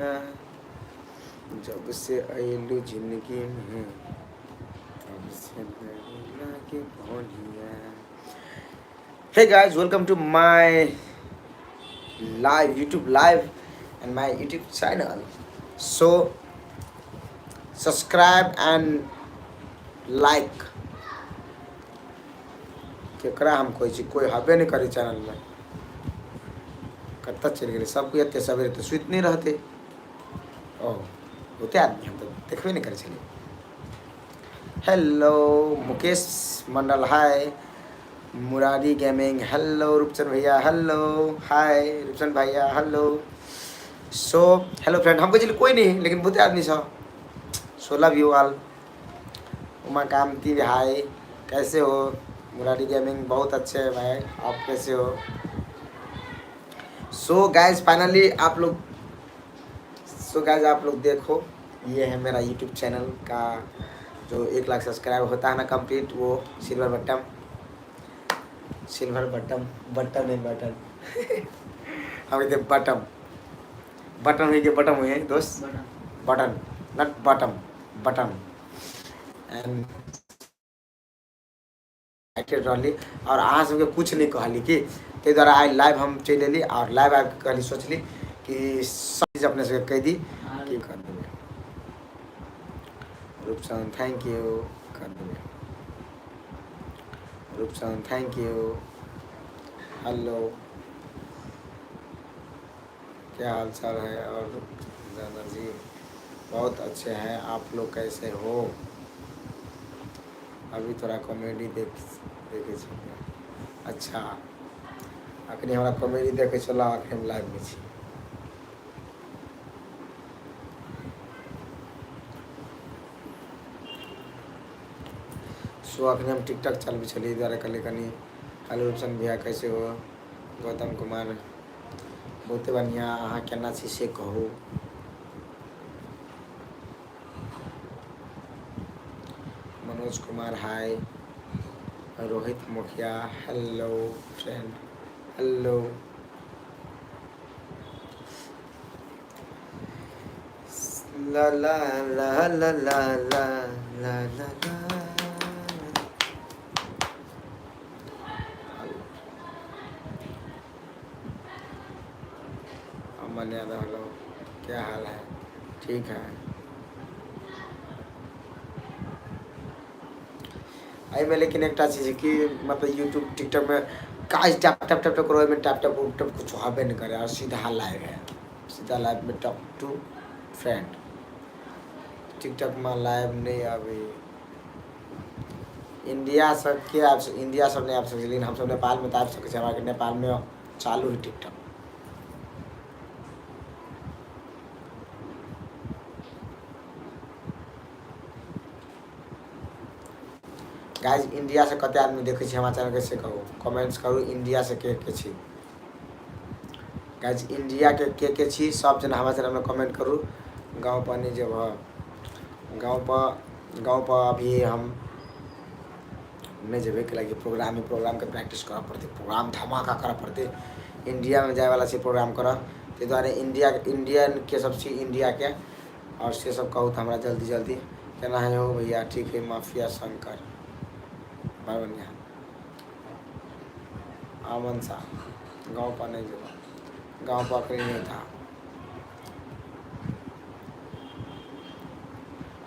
जब से अयलू जिंदगी में तब से लागे बढ़िया। Hey guys, welcome to my live YouTube live and my YouTube channel. So subscribe and like. केकरा हम कहै छी, कोइ हबे नहि करै चैनलमे। कतऽ चलि गेलै सब कोइ? एते सवेरे तऽ सुति नहि रहतै। ओ बहुते आदमी हम तऽ देखबे नहि करै छलियै। Hello Mukesh Mandal, hi Murari gaming, hello Roopchand भैया, हेलो हाय रूपचंद भैया, हेलो। सो हेलो फ्रेंड, हम कहै छलियै कोइ नहि, लेकिन बहुते आदमी सब। So love you all. Uma Kamti hi, कैसे हो? मुरारी गेमिंग बहुत अच्छे है भाई, आप कैसे हो? सो गाइज फाइनली आप लोग, सो गाइज आप लोग देखो, ये है मेरा यूट्यूब चैनल का जो 1 लाख सब्सक्राइब होता है ना कंप्लीट, वो silver button, silver button, button नहीं बटन, हम कहते बटन, बटन हुई के बटन हुए दोस्त, button not button, button. And excited रहली और अहाँ सबके कुछ नहीं कहली कि ताहि दुआरे आइ लाइव हम चलि अयली और लाइव आबि कऽ कहली, सोचली कि सब चीज अपने सबके कहि दी कि कर देबै। रूपचंद thank you, कर देबै। Roopchand thank you. Hello, क्या हाल चाल है? और दादा जी बहुत अच्छे हैं, आप लोग कैसे हो? अभी थोड़ा कॉमेडी देख देखै छलियै। अच्छा, अखनी हमरा कॉमेडी देखै छलहुँ, अखनी हम लाइवमे छी। सो अखनी हम टिकटॉक चलबै छलियै, एहि दुआरे कहलियै कनि। हेलो रूपचंद भैया, कैसे हो? गौतम कुमार बहुते बढ़िआँ, अहाँ केना छी से कहू। Manoj Kumar hi, Rohit Mukhiya hello friend, hello. ला ला ला ला ला ला ला ला ला। अमन यादव हेलो, क्या हाल है? ठीक है। एहिमे लेकिन एकटा चीज कि मतलब यूट्यूब टिकटॉकमे काज टैप टैप टैप करो, ओहिमे टैप टैप उप टैप कुछ होबे नहि करे और सीधा लाइव है, सीधा लाइवमे टॉक टू फ्रेंड। टिकटॉकमे लाइव नहि अबै। इंडिया सबके आबि, इंडिया सब नहि आबि सकै छै, लेकिन हमसब नेपालमे तऽ आबि सकै छी। हमरा आरके नेपालमे चालू है टिकटॉक। गाइज, इंडिया से कते आदमी देखै छी हमरा चैनल के से कहू, कमेंट्स करू। इंडिया से के के छी? गाइज, इंडिया के के के छी? सब जना हमरा चैनल में कमेंट करू। गाँव पर नहीं जब, गाँव पर, गाँव पर अभी हम नहि जेबै, कैलाकि प्रोग्राम प्रोग्रामके प्रैक्टिस करऽ पड़तै, प्रोग्राम धमाका करऽ पड़तै। इंडियामे जायवला छै प्रोग्राम करऽ, ताहि दुआरे इंडिया, इंडियनके सब छी इंडियाके आओर से सब कहू तऽ हमरा जल्दी जल्दी। केना है हो भैया? ठीक है। माफिया शंकर बड़ बढ़िआँ। अमन शाह गाँव पर नहीं जेबै, गाँव पर अखनी नहीं था।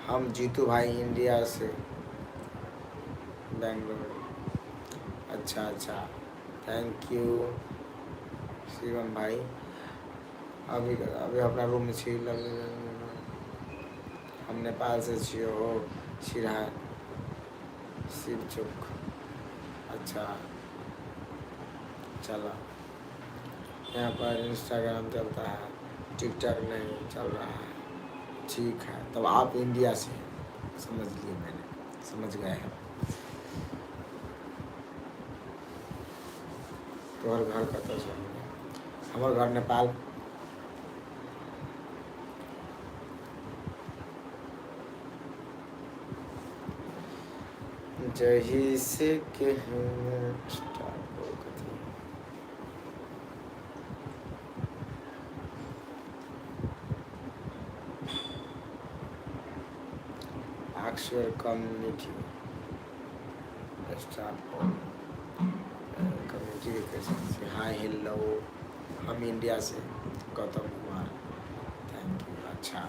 हम जीतू भाई इंडिया से बेंगलोर। अच्छा अच्छा, thank you Shivam भाई। अभी अभी अपना रूम में छी। हम नेपाल से छियै हो, सिरहा शिव चौक। अच्छा चलो, यहाँ पर इंस्टाग्राम चलता है, टिकटॉक नहीं चल रहा है। ठीक है, तब आप इंडिया से हैं, समझ लिए, मैंने समझ गए हैं। तोहर घर कतऽ छौ? हमर घर नेपाल। जही से के कथी Ask your community start community के कहि सकै छी। हाय हेलो, हम India Se Gautam Kumar, thank you. अच्छा,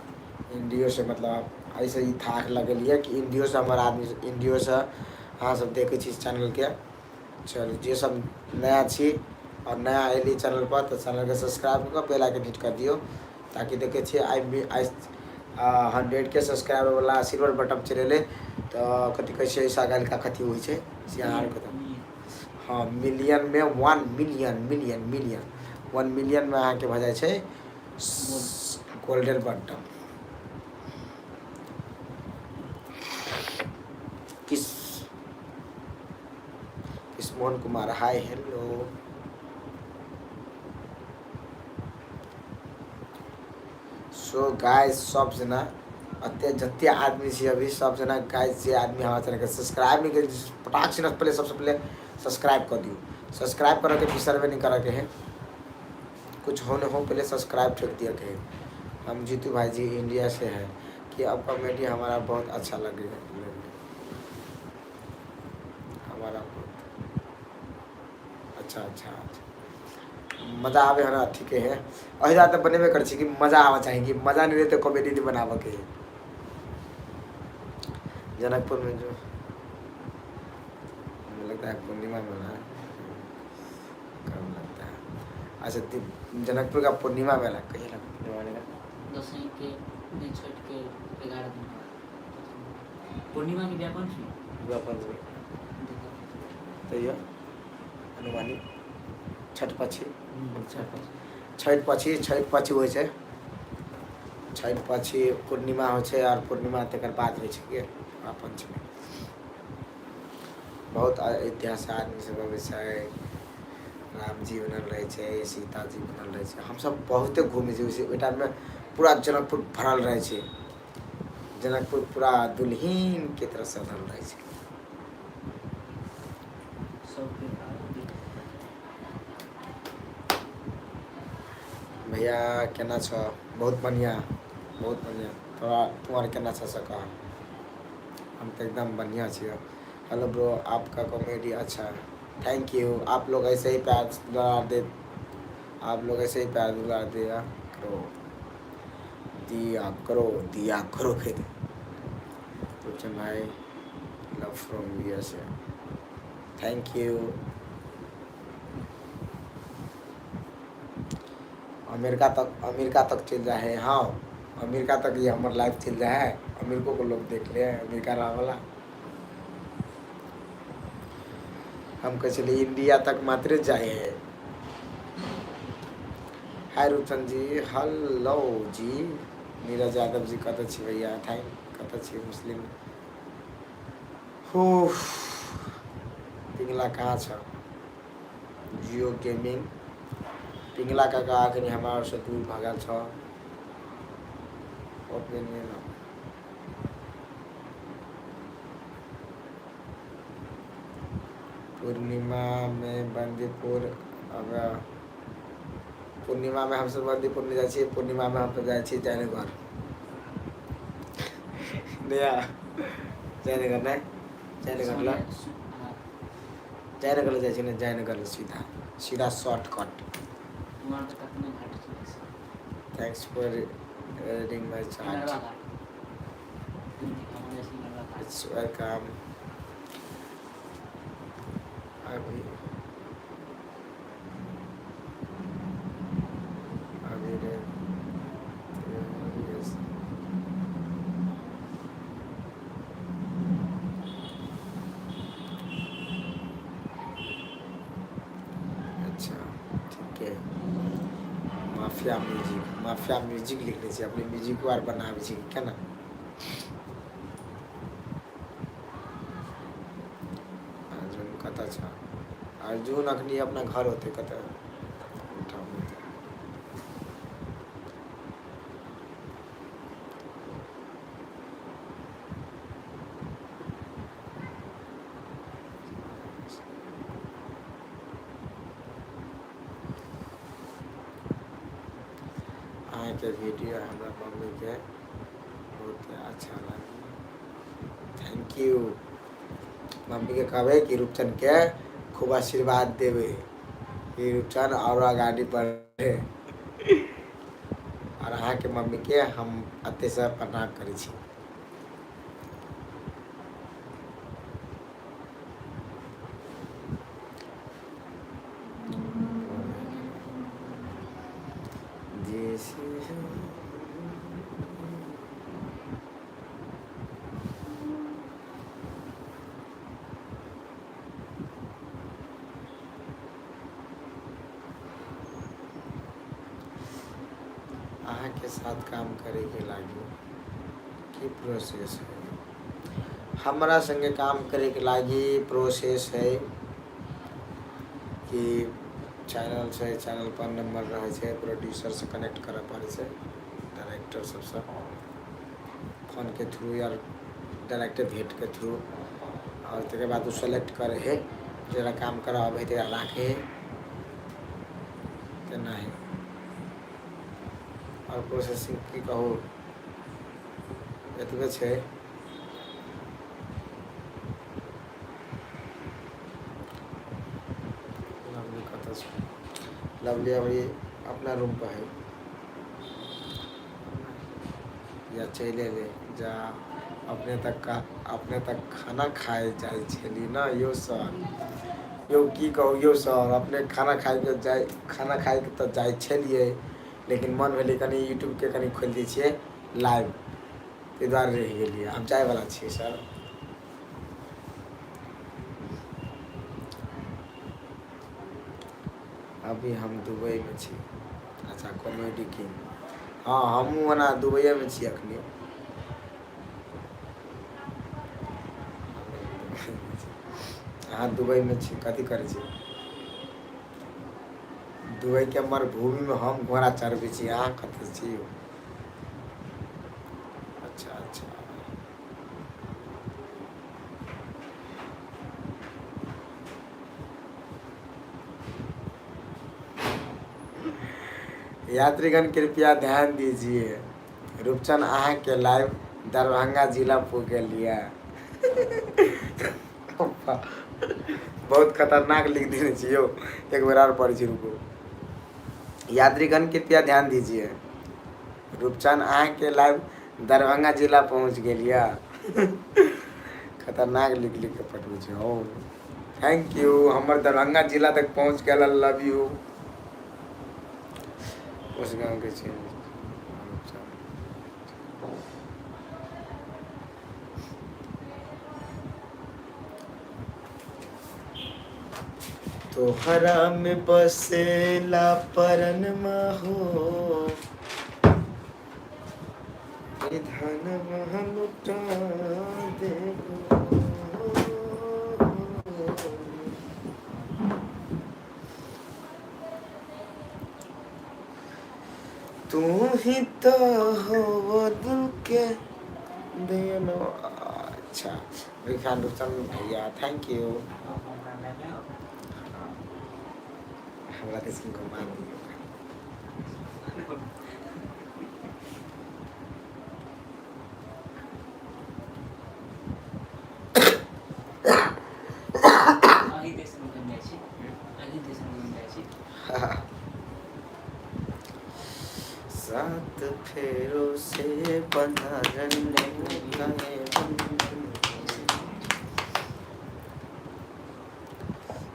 इंडियो से मतलब एहिसँ ई थाक लगल यऽ कि इंडियोसँ हमर आदमी, इंडियोसँ अहाँ सब देखै छी चैनलके। चलू, जे सब नया छी आओर नया एली चैनलपर, तऽ चैनलके सब्सक्राइब कऽ कऽ बेल आइकन हिट कऽ दियौ, ताकि देखै छियै आइ आइ 100 के सब्सक्राइबरवला सिल्वर बटन चलि एलै, तऽ कथी कहै छै, एहिसँ अगलका कथी होइ छै से अहाँ आरके तऽ हँ, मिलियनमे 1 million million million 1 मिलियनमे अहाँके भऽ जाइ छै गोल्डन बटन। किस किस Mohan Kumar, hi hello. So guys, सब जना एते जते आदमी छी अभी, सब जना गाइस, जे आदमी हमरा चैनल के सब्सक्राइब नहीं कर, फटाक से पहले सबसे पहले सब्सक्राइब कर दियो। सब्सक्राइब करे के बिसरबे नहीं करे के है। कुछ हो न हो, पहले सब्सक्राइब ठोक दिया के है। हम जीतू भाई जी इंडिया से है कि अब कॉमेडी हमारा बहुत अच्छा लगे हमारा बहुत अच्छा अच्छा अच्छा मजा आवे है ना? ठीके है। अही तऽ बनेबे करै छी कि मजा आबऽ चाही, कि मजा नहीं रहे तो कॉमेडी नहीं बनाबऽ के है। जनकपुर में जो मुझे लगता है पूर्णिमा मेला है, कब लगता है? अच्छा, जनकपुर का पूर्णिमा मेला कहिया लगता है? पूर्णिमा मेला दसैँ के नहीं, छठ के 11 दिन बाद पूर्णिमा के व्यापन छी। विवाह पंचमी। तैयो अनुमानित छठ पछि। छठि पछि, छठि पछि होइ छै। छठि पछि पूर्णिमा होइ छै आओर पूर्णिमा तकर बाद होइ छै के विवाह पंचमी। बहुत ऐतिहासिक आदमी सब अबै छै। रामजी बनल रहै छै, सीताजी बनल रहै छै। हमसब बहुते घूमै छी। ओहि टाइममे पूरा जनकपुर भरल रहै छै। जनकपुर पूरा दुल्हिन के तरह सजल रहै छै। सबके। भैया, केना छ? बहुत बढ़िआँ, बहुत बढ़िआँ। तोरा तू आर केना छ से कह। हम तऽ एकदम बढ़िआँ छियै। हेलो ब्रो, आपका कॉमेडी अच्छा है। Thank you. आप लोग ऐसे ही प्यार दुलार दे, आप लोग ऐसे ही प्यार दुलार दिया करो, दिया करो, दिया करो। फिर रूपचंद भाई, love from USA, thank you. America तक, अमेरिका तक चल जाए है। हाँ, अमेरिका तक ये हमर लाइफ चल जाए है। अमेरिको को लोग देख ले, अमेरिका रह वाला। हम कहै छलियै इंडिया तक मात्रे जाए है। हाय रूपचंद जी, हेलो जी। नीरज यादव जी, कतऽ छी भैया? Thank, कतऽ छी मुस्लिम हो? पिंगला कहाँ छ? जियो गेमिंग पिंगला काका अखनी हमरा से दूर भऽ गेल छ। ओपिनियन पूर्णिमा में बंदीपुर। अब पूर्णिमा में हमसब बंदीपुर नहि जाइ छियै। पूर्णिमा में हमसब जाइ छियै जयनगर। नया जयनगर नहि, जयनगर लग, जयनगर लग जाइ छियै ने, जयनगर लग सीधा सीधा शॉर्टकट। वहाँ तऽ कतना घाट छै। Thanks for reading my chat. Singarwa Ghat. Sinkharwa Ghat. It's welcome. अभी अभी रे yes. अच्छा, ठीक है। माफिया म्यूजिक, माफिया म्यूजिक लिखने छी। अपने म्यूजिको आर बनाबै छी केना? अर्जुन कतऽ छ? अर्जुन अखनी अपना घर होतै कतऽ ओहिठाम होतै। अहाँके वीडियो हमरा मम्मीके बहुत अच्छा लागल। Thank you. मम्मीके कहबै कि रूपचनके खूब आशीर्वाद देबै कि रूपचन आओर अगाडि बढ़े। आओर अहाँके मम्मीके हम एतयसँ प्रणाम करै छी। अहाँके साथ काम करैके लागी की प्रोसेस है? हमरा सङ्गे काम करैके लागी प्रोसेस है कि चैनल छै, चैनल पर नंबर रहै छै, प्रोड्यूसरसँ कनेक्ट करऽ पड़ै छै, डायरेक्टर सबसँ फोनके थ्रू या डायरेक्टे भेँटके थ्रू। आओर तकर बाद ओ सेलेक्ट करै हइ, जकरा काम करऽ अबै हइ तकरा राखै हइ, तेना हइ। आओर प्रोसेसिंग की कहू, एतबे छै। लवली कतऽ छै? लवली अभी अपना रूम पर है या चलि एलै। जा अपने तक का अपने तक खाना खाइ जाइ छली ने यौ सर? यौ की कहू यौ सर, अपने खाना खाइके जाइ, खाना खाइके तऽ जाइ छलियै, लेकिन मन भेलै कनि यूट्यूबके कनि खोलि दै छियै लाइव, ताहि दुआरे रहि गेलियै। आब जायवला छियै सर। अभी हम दुबईमे छी। अच्छा, कॉमेडी किंग। हँ, हमहूँ ओना दुबइएमे छी अखनी। अहाँ दुबईमे छी, कथी करै छी दुबईके मरुभूमिमे? हम घोड़ा चढ़बै छी, अहाँ कतऽ छी यौ? अच्छा अच्छा। यात्रीगण कृपया ध्यान दीजिए, रूपचंद अहाँके लाइव दरभंगा जिला पुग गेल यऽ। बहुत खतरनाक लिख देने छी यौ। एक बेर आर पढ़ै छी, रुकू। यात्रीगण कृपया ध्यान दीजिए, रूपचंद अहाँके लाइव दरभंगा जिला पहुँच गेल यऽ। खतरनाक लिख लिख के पठबै छै। हो, thank you. हमर दरभंगा जिला तक पहुँच गेल। Love U. उस गाँव के छी। तोहरा में बसेला परन हो, धन लुटा देबो। तू ही तो हो वो दिल के देनो। अच्छा, रिफान रुस्तम भैया, thank you. हमरा दिस घुमा दियौ। अही देशमे घुमि जाइ छी, अही देशमे घुमि जाइ छी। सात फेरों से बंधा का ये बंधन।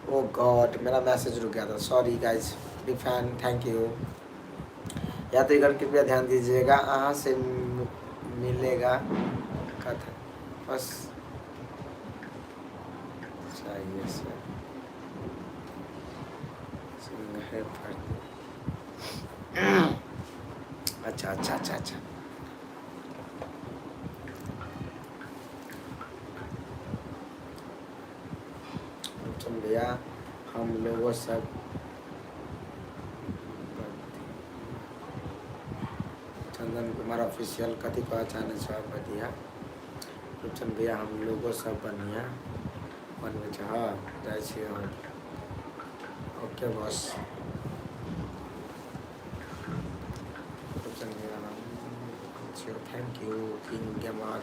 ओ गॉड, मेरा मैसेज रुक गया था। Sorry guys. Big fan, thank you. यात्रीगण कृपया ध्यान दीजिएगा, अहाँ से मिलेगा कथा बस चाहिए सर सिंह पर। अच्छा अच्छा अच्छा अच्छा। रूपचंद भैया, हम लोगों सब चंदन कुमार ऑफिशियल कथी कहऽ चाहने छह? बढ़िया रूपचंद भैया, हम लोगो सब बढ़िया बनबै छै। हँ, जाइ छी हम। Okay boss. रूपचंद भैया, thank you. King gamer.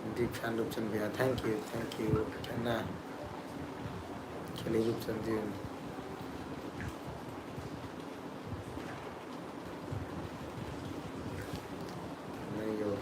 Big fan Roopchand भैया, thank you, thank you. केना खेली रूपचंद जी? नहि यौ।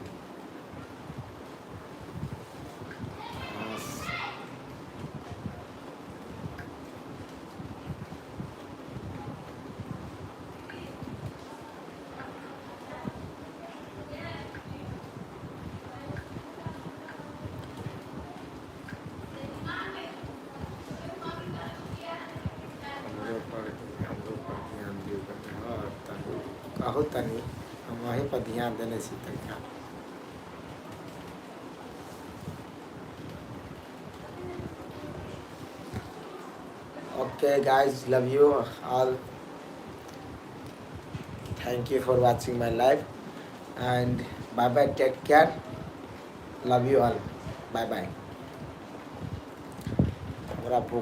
हमरो पर, हमरो पर ध्यान दियौ कनि। हँ, तऽ कहू तनी, हम अहीं पर ध्यान देने छी तनिका। Okay guys, love you all, thank you for watching my live and bye bye, take care, love you all, bye bye. हमरा भूख